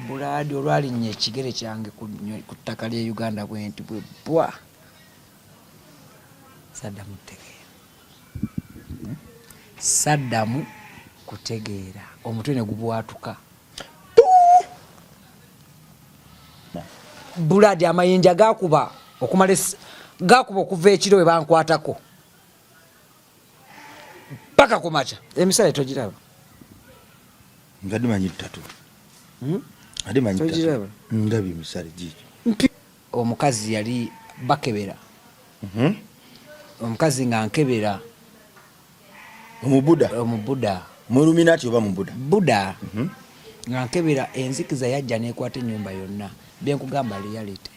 Bulaadi olwalinnya ekigere kyange ku ttaka ly'e Uganda bwenti bwe bbwa, saddamu kutegeera. Saddamu kutegeera, omutwe ne gubwatuka. Bulaadi amayinja gakuba okumala gakuba okuva ekiro we bankwatako paka kumakya. Emisale togiraba? Mbadde manyi ttatu. Hmm? Ate manyi ttatu. Ndabye emisale giigyo. Omukazi yali bakebera. Omukazi nga nkebera. Omubuda? Omubuda. Muluminati oba mubuda? Buda. Nga nkebera enzikiza yajja n'ekwata ennyumba yonna. Bye nkugamba reality.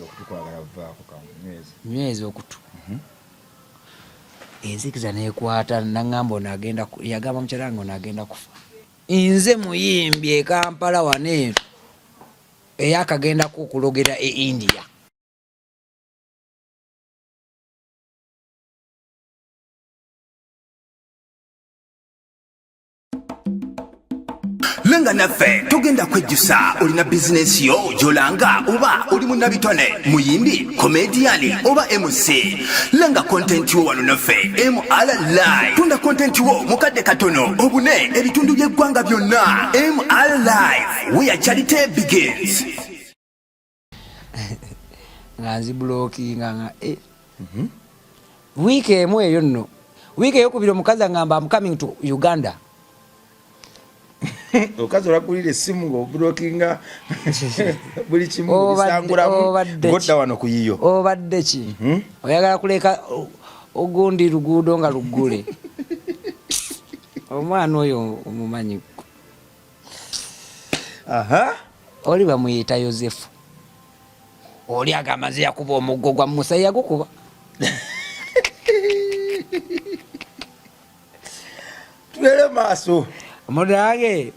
Okutu kwagala kuvaako kanyweze. Nyweza okutu. Enzikiza nekwata nangamba ono agenda yagamba mukyala wange ono agenda kufa. Nze muyimbi e Kampala wano eno eyakagendako okulogera e India. Lenga naffe togenda kwejjusa. Olina bizinensi yo gy'olanga oba oli munnabitone, muyimbi, komediyani oba MC, lenga kontenti wo wano naffe MR Live. Tunda kontenti wo mu kadde katono obune ebitundu by'eggwanga byonna. MR Live, where charity begins. Nga nzibulokinga nga Wiiki emu eyo nno, wiiki eyokubiri omukazi angamba am coming to Uganda. Omukazi olwakulira essimu ng'obulokinga buli kimu bisangulamu godda wano ku yiyo. Obadde ki? Oyagala kuleka ogundi luguudo nga luggule. Omwana oyo omumanyi. Oli bamuyita Yosefu. Oli agamba nze yakuba omuggo gwa Musa, yagukuba. Tubeere maaso. Mudange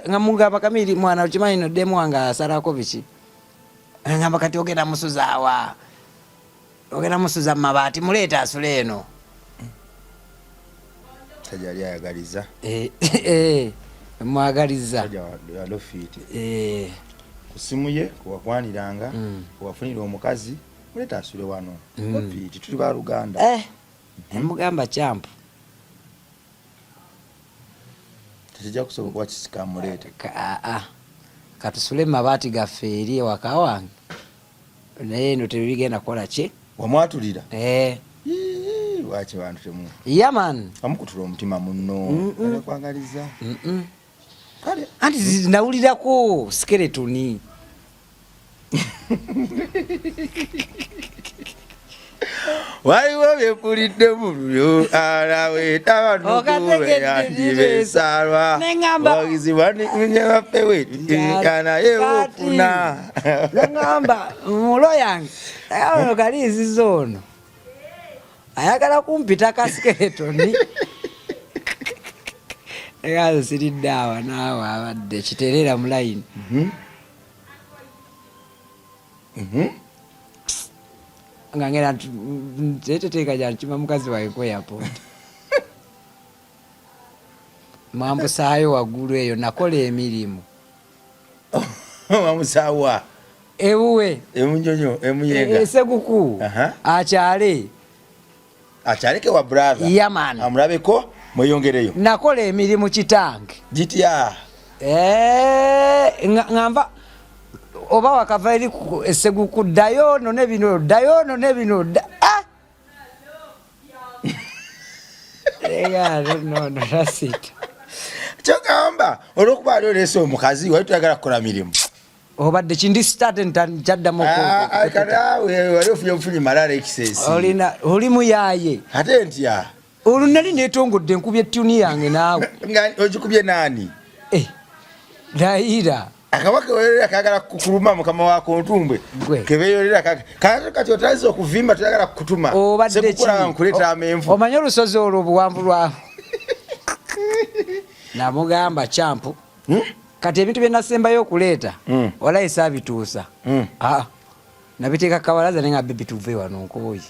nga mugamba Kamiri mwana okimanyi no demu wange asalako biki? Ngamba kati ogenda musuza wa? Ogenda musuza mu mabaati, muleeta asule eno. Sajja yali ayagaliza. Mwagaliza. Sajja wa lofiti. Ku simu ye kuwakwaniranga, kuwafunira omukazi, muleeta asule wano. Lofiti tuli ba luganda. Mugamba champ. Tekijja kusoboka kuba kisika muleete. Katusule mu mabaati gaffe eri ewaka wange. Naye eno tebigenda kukola ki? Wamwatulira? Ii, lwaki bantu temu? Yeah, man. Amukutula omutima munno. Kwagaliza. Kale. Anti nawulirako skeletoni. Waliwo byempulidde mu lulyo alaweeta banukubeyandibesalwa owagizi bwaninye baffe wetuteeka naye ofuna. Nengamba mulo yange ono kaliiziza ono ayagala kumpita ka skeletoni. Era siridde awa naawe abadde kiterera mu layini. Nga ngenda nteteteeka gya nkima mukazi wange ku airport. Mwambusaayo waggulu eyo nakola emirimu. Wamusaawa? Ewuwe. Emunyonyo, emuyenga. Seguku. Akyale. Akyaleke wa brother. Yeah, man. Amulabeko mweyongereyo. Nakola emirimu kitange. Gitya? Nga nva oba wakava eri Seguku ddayo ono ne bino ddayo ono ne bino dda. Yeah, no, no, that's it. Kyogamba olw'okuba ali oleese omukazi wali toyagala kukola mirimu. Obadde kindi start nkyaddamu Kati wali ofunye obufunyi malala excess. Olina oli muyaaye. Ate ntya? Olwo nali neetongodde nkubye tuni yange naawe. Nga ogikubye naani? Layira. Akaba keweerera kagala kukuluma mukama wako ntumbwe. Gwe. Kebeerera kati otandise okuvimba toyagala kukutuma. Obadde ki? Sekukola nkuleeta amenvu. Omanyi olusozi olwo obuwanvu lwawo. Namugamba champu. Kati ebintu bye nasembayo okuleeta, walayi saabituusa. Nabiteeka kabalaza naye nga bibi tuve wano nkooye.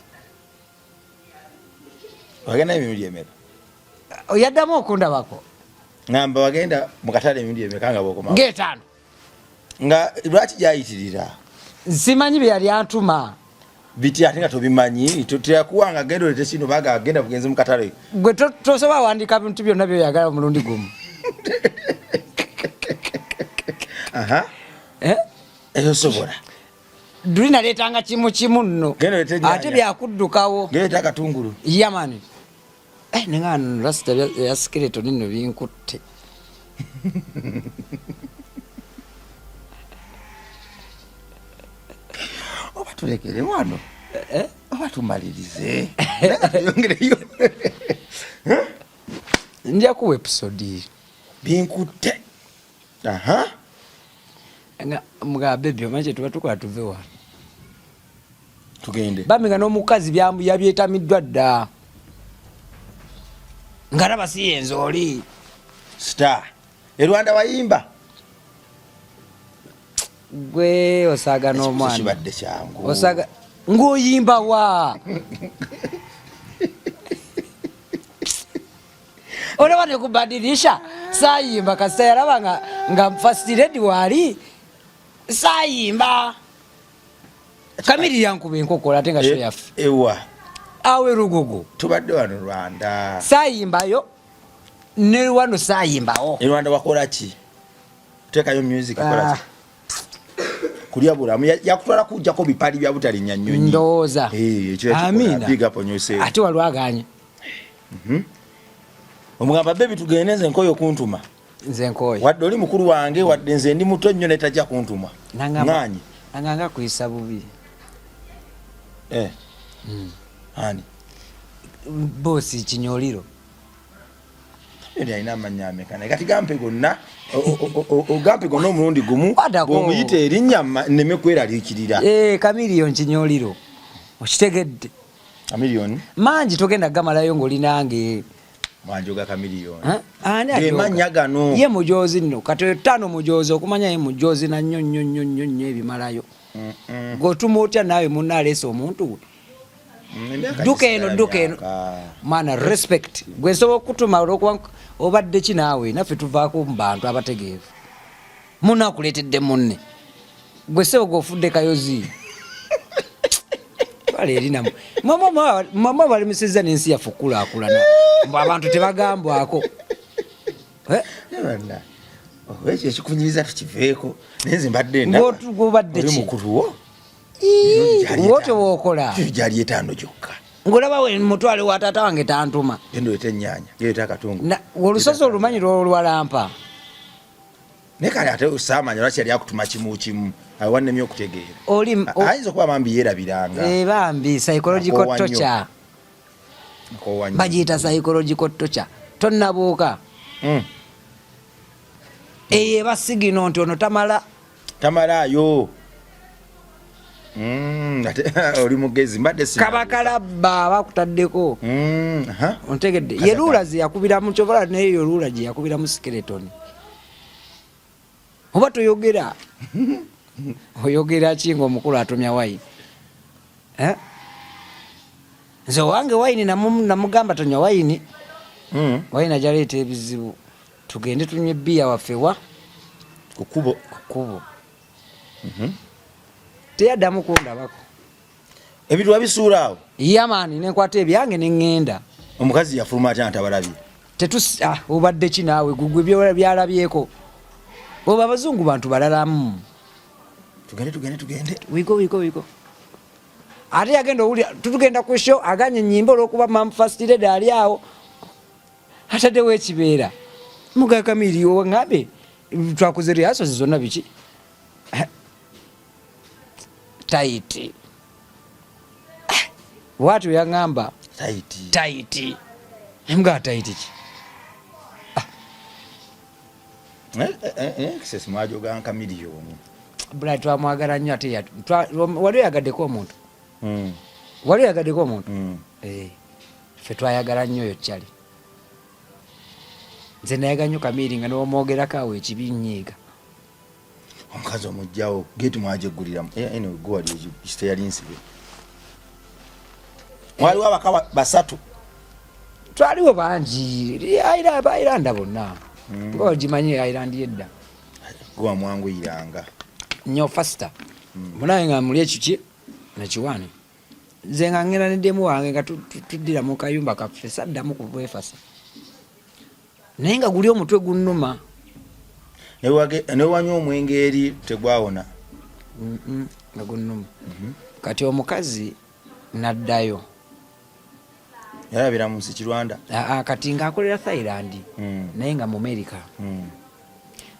Wagenda emirundi emeka? Yaddamu okundabako. Ngamba wagenda mu katale emirundi emeka nga bw'okomawo? Ng'etaano. Nga lwaki gyayitirira? Simanyi bye yali antuma. Biti ate nga tobimanyi, teyakuwanga genda olete kino, baga genda bugenzi mu katale. Gwe tosobola wandiika bintu byonna byoyagala omulundi gumu. Aha. Eh? Ekyo sobola. Duli naleetanga kimu kimu nno. Genda olete ennyaanya. Ate byakuddukawo. Genda olete akatungulu. Yamani. Eh, nenga rasita ya skeleton nno binkutte. Oba tulekere wano. Eh? Oba tumalirize. Tuyongereyo. Nja kuwa episode. Binkutte. Aha. Nga mga baby omanyi kye tuba tukola tuve wano. Tugende. Bambi nga n'omukazi yabyetamiddwa dda. Nga raba si yenze oli. Star. E Rwanda wayimba. Gwe osaaga n'omwana. Kibadde kyangu. Osaaga ng'oyimba wa? Olaba ne kubadirisha saayimba kasita yalaba nga first lady waali saayimba. Kamiri yankuba enkokola ate nga show yaffe. Ewa. Awe Lugogo. Tubadde wano Rwanda. Saayimbayo ne wano saayimbawo. E Rwanda wakola ki? Teekayo music akola ki? Kulya bulamu yakutwala kujjako bipali bya butalinnya nnyonyi. Ndowooza. Ekyo yakikola. Amiina. Big up on yourself. Ate waliwo aganye. Omugamba baby tugende nze nkoye okuntuma. Nze nkoye. Wadde oli mukulu wange, wadde nze ndi muto nnyo naye tajja kuntuma. Nangamba. Ŋŋaanyi. Nangamba kuyisa bubi. Ani? Bosi Kinyoliro. Yali alina amannya ameka naye kati gampe gonna, ogampe gonna omulundi gumu, Kwatako. bw'omuyita erinnya nneme kweraliikirira. Chameleone Kinyoliro. Okitegedde? Chameleone? Mangi togenda gamalayo ng'oli nange. Mwanjoga Chameleone. Ha? Ani Ge ajoga? mannya gano. Ye mujoozi nno. Kati oyo ttaano mujoozi okumanya ye mujoozi na nnyo nnyo nnyo nnyo nnyo ebimalayo. G'otuma otya naawe munno aleese omuntu we? Emyaka Dduka eno, gisigala dduka eno. myaka. Mwana, respect. Gwe nsobola okukutuma olw'okuba obadde ki naawe, naffe tuvaako mu bantu abategeevu. Munno akuleetedde munne. Gwe ssebo gw'ofudde kayozi. Bale eri nammwe. Mwe balimisizza n'ensi yaffe okukulaakulana. Mbu abantu tebagambwako. Bana, oh, ekyo ekikunyiriza tukiveeko. Naye nze mbadde ndaba. Ng'obadde Oli ki? mukulu wo? Ii, Gyali wotyo etaano. bw'okola. Gyali etaano gyokka. Ng'olaba we mutwale wa taata wange tantuma. Genda oleete ennyaanya, genda oleete akatungulu. Na, olusozi olumanyi lw'olwalampa. Naye kale ate saamanya lwaki yali akutuma kimu kimu. Awo wannemye okutegeera. Oli Ayinza okuba bambi yeerabiranga. Bambi, psychological Akoowa nnyo. torture. Akoowa nnyo. Bagiyita psychological torture. Tonnabuuka. Eyo eba sigino nti ono tamala. Tamalaayo. Ate oli mugezi, mbadde sina. Kabakalabba bakutaddeko. Aha. Ontegedde. Kaza Ye Lula ka- ze yakubiramu, ky'obola naye yo Lula gye yakubiramu skeleton. Oba toyogera? Oyogera ki ng'omukulu atumya wayini? Nze owange wayini namugamba tonywa wayini. Wayini ajaleeta ebizibu. Tugende tunywe bbiya waffe wa? Ku kkubo. Ku kkubo. Teyaddamu kundabako. Ebintu wabisuula awo? Yamaani, ne nkwata ebyange ne ŋŋenda. Omukazi yafuluma atya nga tabalabye? Obadde ki naawe? Gugwe byalabyeko. Oba abazungu bantu balalamu. Tugende, tugende, tugende. Wiko, wiko, wiko. Ate yagenda owulira, tutugenda ku show, aganye ennyimba olw'okuba Mum First Lady ali awo. Ataddewo ekibeera. Muga Kamiri, oŋŋambe, twakoze rehearsals zonna biki? Tight. Bw'atyo yaŋŋamba. Tight. Tight. Nga tight ki? Excess mwajoga nka miliyoni. Bula twamwagala nnyo ate wali oyagaddeko omuntu? Wali oyagaddeko omuntu? Ffe twayagala nnyo oyo Charlie. Nze nayaga nnyo Kamiri nga n'omwogerako awo ekibi nnyiiga. Omukazi omugyawo, geeti mwagyeguliramu. Anyway, gwe wali teyali nsibe. Waliwo abaka basatu. Twaliwo bangi, Iranda bonna. Nga ogimanyi Island yedda. Gwe wamwanguyiranga. Nnyo faster. Munaye nga muli ekiki nekiwaani. Nze nga ngenda ne demu wange nga tuddira mu kayumba kaffe saddamu kubwefasa. Naye nga guli omutwe gunnuma. Newanywa omwenge eri tegwawona. Nga gunnuma. Kati omukazi n'addayo. Yalabira mu nsi Kirwanda. Aa, kati ng'akolera Thailand naye nga mu America.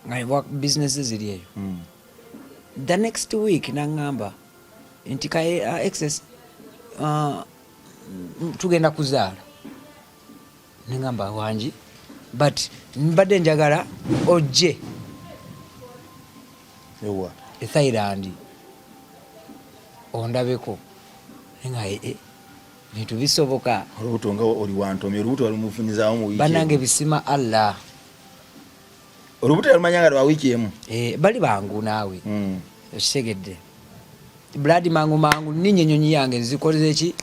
Nga business ziri eyo. The next week n'aŋŋamba nti kaye excess tugenda kuzaala. Nengamba wangi but mbadde njagala ojje ewa e Thailand ondabeko. Nga bintu bisoboka. Olubuto nga oli wantomye, olubuto walumufunyizaawo mu wiiki. Bannange bisima Allah. Olubuto yalumanya nga lwa wiiki emu. Bali bangu naawe. Okitegedde. Blood mangu mangu ninye ennyonyi yange nzikoze ki?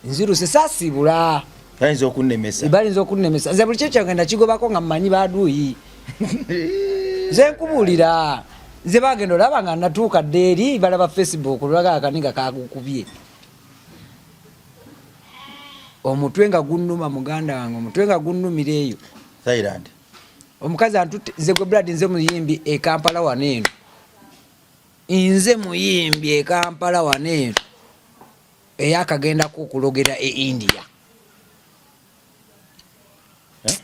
Nziruse saasibula. Bayinza okunnemesa. Bayinza okunnemesa. Nze buli kintu kyange nakigobako nga mmanyi baduuyi. Nze nkubuulira. Nze bagenda olaba nga natuuka dda eri balaba Facebook olwaga akaniga kagukubye. Omutwe nga gunnuma muganda wange, omutwe nga gunnumira eyo. Thailand. Omukazi antutte nze gwe blood nze muyimbi e Kampala wano eno. Nze muyimbi e Kampala wano eno. Eyakagendako okulogera e India. Eh?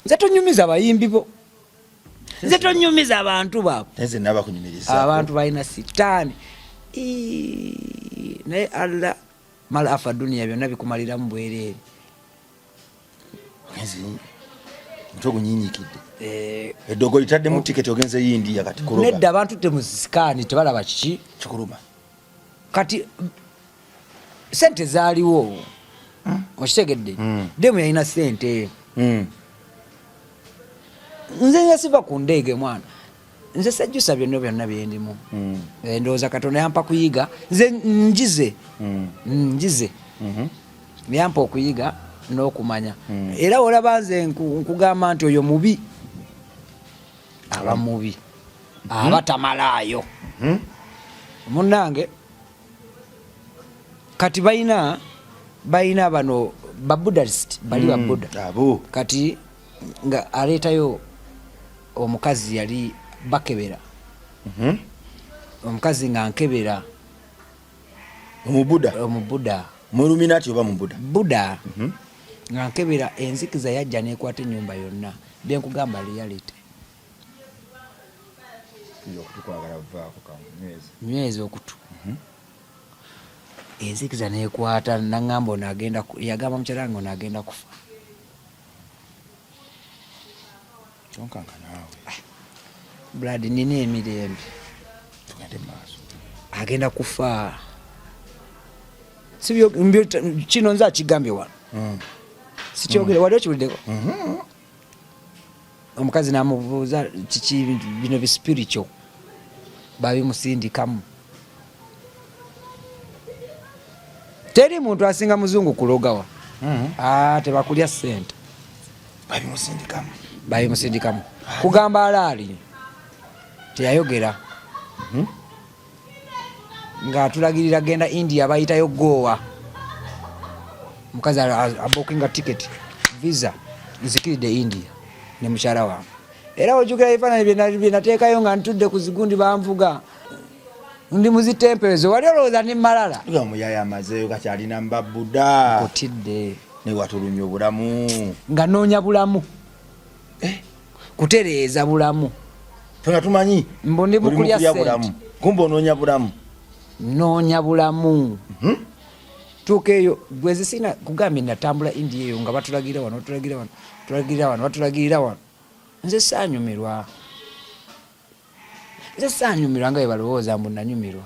Nze tonyumiza bayimbi bo. Nze tonyumiza abantu baabo. Nze nabakunyumiriza. Abantu balina sitaani. Naye Allah mala afa dunia byonna bikumaliramu bwereere. Omutwe gunyinyikidde. Eddogo litaddemu tiketi ogenze India kati kuloga. Nedda abantu temusikaani tebalaba kiki kikuluma. Kati sente zaaliwo. Okitegedde? Demu yalina sente. Nze nze siva ku ndeege mwana. Nze sejjusa byonna byonna byendimu. Ndowooza Katonda yampa kuyiga. Nze njize. Njize. Yampa okuyiga n'okumanya. Era olaba nze nkugamba nti oyo mubi. Aba mubi. Aba tamalaayo. Munnange kati balina bano ba Buddhist, bali ba Buddha. Abo. Kati nga aleetayo omukazi yali bakebera. Omukazi nga nkebera. Omubuddha? Omubuddha. Mu Illuminati oba mu Buddha? Buddha. Nga nkebera enzikiza yajja n'ekwata ennyumba yonna. Bye nkugamba reality. Okutu kwagala kuvaako kamu, nyweza. Nyweza okutu. Enzikiza n'ekwata n'aŋŋamba ono agenda ku-, yagamba mukyala wange ono agenda kufa. Tonkanka naawe. Blood nina emirembe. Tugende mu maaso. Agenda kufa. Sibyo, mbyo, kino nze akigambye wano. Sikyogere, wali okiwuliddeko? Omukazi n'amubuuza kiki bino bi spiritual babimusindikamu. Teri muntu asinga muzungu kulogawa. Tebakulya ssente. Babimusindikamu. Babimusindikamu. Kugamba alaali teyayogera. Ng'atulagirira genda India bayitayo Goa. Omukazi abookinga ticket visa nzikiridde India ne mukyala wange. Era ojjukira ebifaananyi bye nateekayo nga ntudde ku zigundi banvuga. Ndi mu zitemperezo wali olowooza ndi malala. Nga omuyaya amazeeyo kati alina mbabuda. Nkutidde. Ne watulumya obulamu. Nga nnoonya bulamu. Kutereeza bulamu. Ffe nga tumanyi. Mbu ndi mu Oli mu kulya kulya ssente. bulamu. Kumbe onoonya bulamu. Nnoonya bulamu. Tuuka eyo gwe zisina kugambye natambula India eyo nga batulagira wano, batulagira wano, batulagira wano, batulagirira wano. Nze saanyumirwa. Nze saanyumirwa nga bwe balowooza mbu nanyumirwa.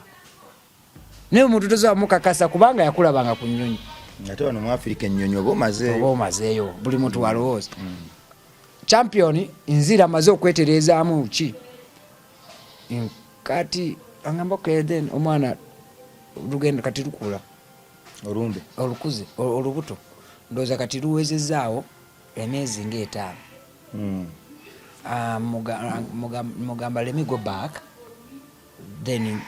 Naye omuntu tosobola mukakasa kubanga yakulabanga ku nnyonyi. Ate wano mu Africa ennyonyi oba omazeeyo. Oba omazeeyo, buli muntu walowooza. Champion nzira amaze okwetereezaamu ki? Kati angamba okay then omwana lugendo kati lukula. Olumbe. Olukuze, olubuto. Ndowooza kati luwezezaawo emyezi ng'etaano. Ah, mugamba let me go back then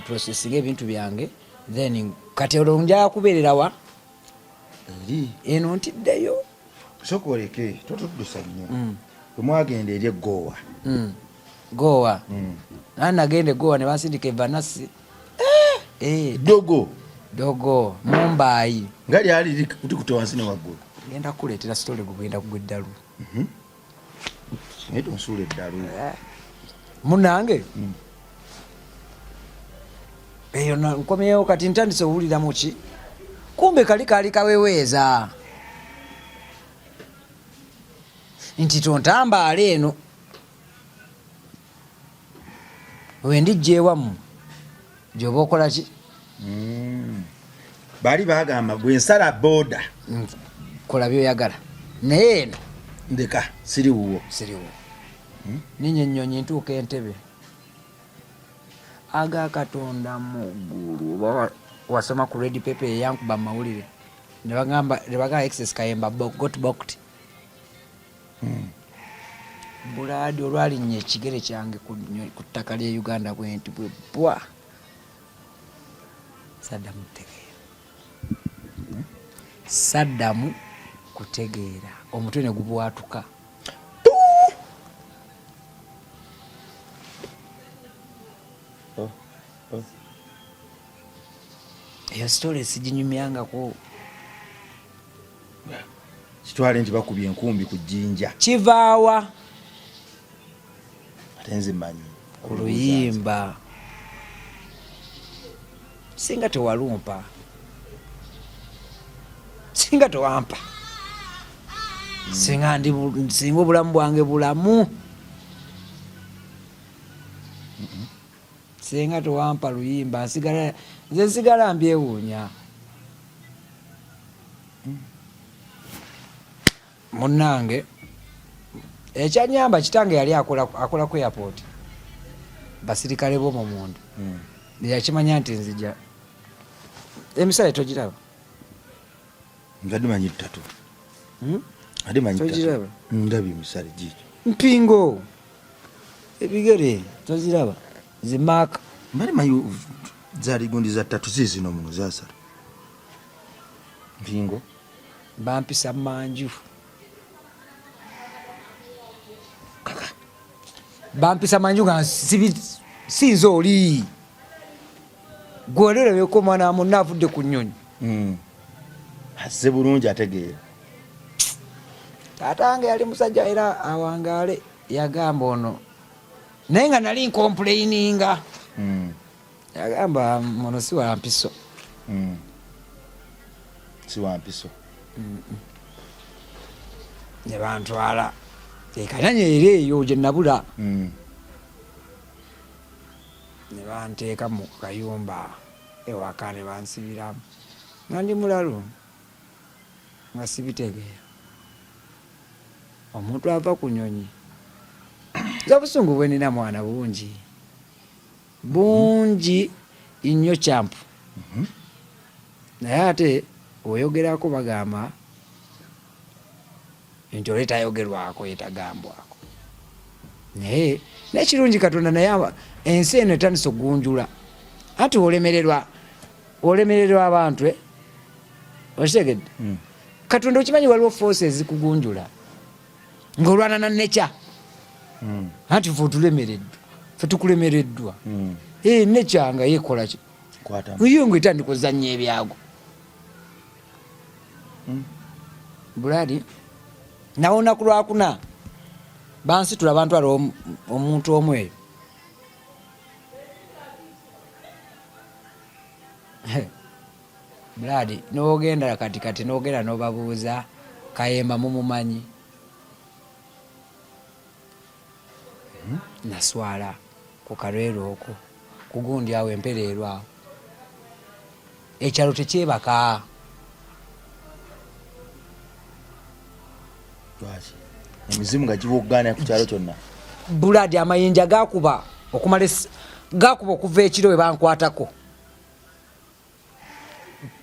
processing ebintu byange, then kati olwo njala kubeererawa eri eno ntiddeyo. Sooka oleke, totuddusa nnyo. Bwe mwagenda eri eggoowa? Gowa. Nani nagenda egowa ne bansindika evanasi. Eh, Dogo. Dogo Mumbai. Nga lyali likute wansi ne waggulu. Ngenda kukuleetera sitole, gugenda kugwa eddalu. Naye tonsuula eddalu. Munange, eyo nkomyewo kati ntandise owuliramu ki, kumbe kali kaali kaweweeza nti tontambaala eno wendijja ewammwe gyoba okola ki. Baali bagamba bwensala boda. Kola byoyagala naye eno ndeka, siri wuwo. Siriwo. Ninya ennyonyi ntuuka Entebe, aga Katonda mu ggulu. Oba wasoma ku Red Pepper eyankuba mu mawulire ne bagamba Excess Kayemba got booked. Bulaadi olwalinnya ekigere kyange ku ttaka ly'e Uganda bwe nti bwe bwa saddamu kutegeera, saddamu kutegeera, omutwe ne gubwatuka. Oh. Eyo story siginyumyangako. Kitwale nti bakubye enkumbi ku jjinja. Kivaawa? Ate nze mmanyi. Ku luyimba singa tewalumpa, singa tewampa, singa ndi singa obulamu bwange bulamu, singa tewampa luyimba nsigala nze nsigala mbyewuunya. Munnange, ekyanyamba, kitange yali akola ku airport, basirikale b'omwo munda. Yakimanya nti nzija, emisale togiraba. Nze manyi ttatu. Hmm? Ate manyi ttatu. Togiraba? Ndabye emisale giikyo. Mpingo, ebigere toziraba, zimaaka. Mbali manyi zaali gundi za ttatu, ziizino muno zasala mpingo. Bampisa manju, bampisa manju nga sinza oli gwe olerabyeko omwana wa munna avudde ku nnyonyi. Azze bulungi, ategeera. Taata wange yali musajja era awangaale, yagamba ono, naye nga nali ncomplaininga, yagamba muno si wa mpiso. Si wa mpiso. Ne bantwala ekanyanya era eyo gye nabula, ne banteeka mu kayumba ewaka ne bansibiramu nga ndi mulalu, nga sibitegeera omuntu ava ku nyonyi. Nze obusungu bwe nina mwana bungi bungi nnyo, kyampu, naye ate oyogerako bagamba nti oli tayogerwako, yetagambwako. Naye nekirungi Katonda, naye ensi eno etandise okugunjula, anti olemererwa, olemererwa abantu, eh? Okitegedde? Katonda, okimanyi waliwo force ezikugunjula ng'olwana na nature. Anti fe otulemereddwa, fe tukulemereddwa. Eh, nature nga yekola ki? Kwatamu. Yo nga etandika ozannya ebyago. Bulali nawe olunaku lwakuna bansitula bantwala omuntu omu eyo. Buladi nogenda kati kati nogenda nobabuuza Kayemba mumumanyi? Naswala ku kalwero okwo kugundi awo empereerwa awo, ekyalo tekyebaka. Lwaki emizimu nga giwoggana ku kyalo kyonna? Buladi amayinja gakuba okumala gakuba okuva ekiro we bankwatako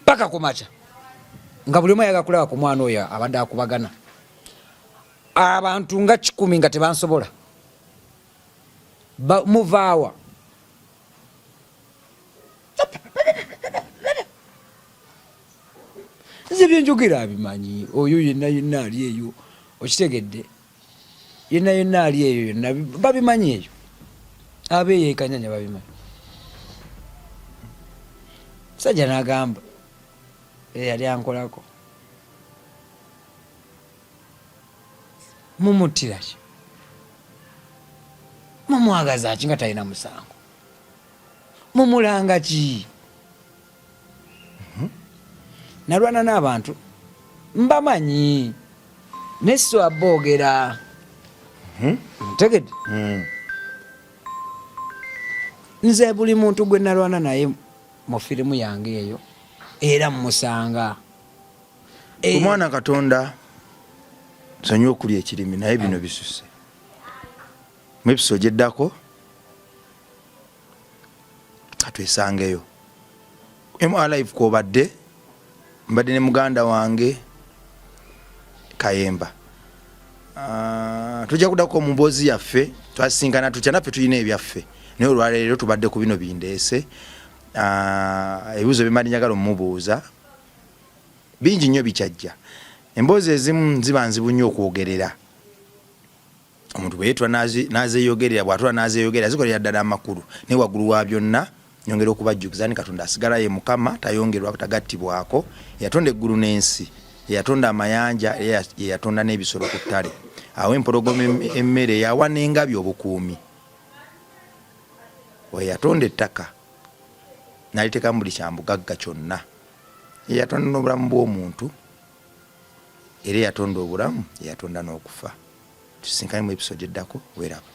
paka kumakya, nga buli omu ayaga kulaba ku mwana oyo abadde akubagana. Abantu nga kikumi nga tebansobola. Muvaawa? Nze byenjogera abimanyi oyo yenna yenna ali eyo, okitegedde, yenna yenna ali eyo yonna babimanyi eyo, abeeyo ekanyanya babimanyi. Musajja n'agamba eyali ankolako, mumuttira ki, mumwagaza ki nga talina musango, mumulanga ki? Nalwana n'abantu mbamanyi naye sisobola boogera. Ntegedde. Nze buli muntu gwe nalwana naye mu firimu yange eyo era mmusanga. Omwana Katonda sonyiwa okulya ekirimi, naye bino bisusse. Mu episode eddako katwesangeyo. MR Live kwobadde, mbadde ne muganda wange Kayemba. Tujja kuddako mu mboozi yaffe, twasisinkana tutya, naffe tulina ebyaffe, naye olwaleero tubadde ku bino bindeese. Ebibuuzo bye mbadde njagala omubuuza bingi nnyo bikyajja. Emboozi ezimu ziba nzibu nnyo okwogerera. Omuntu bwe yeetula n'azeeyogerera, bw'atula n'azeeyogerera, zikolera ddala amakulu. Naye waggulu wa byonna, nyongera okubajjukiza nti Katonda asigala ye Mukama, tayongerwako, tagattibwako. Eyatonda eggulu n'ensi, eyatonda amayanja, era ye yatonda n'ebisolo ku ttale. Awa empologoma emmere, y'awa n'engabi obukuumi. Oyo eyatonda ettaka n'aliteekamu buli kya bugagga kyonna, ye yatonda n'obulamu bw'omuntu, era eyatonda obulamu, ye yatonda n'okufa. Tusisinkane mu episode eddako. Weeraba.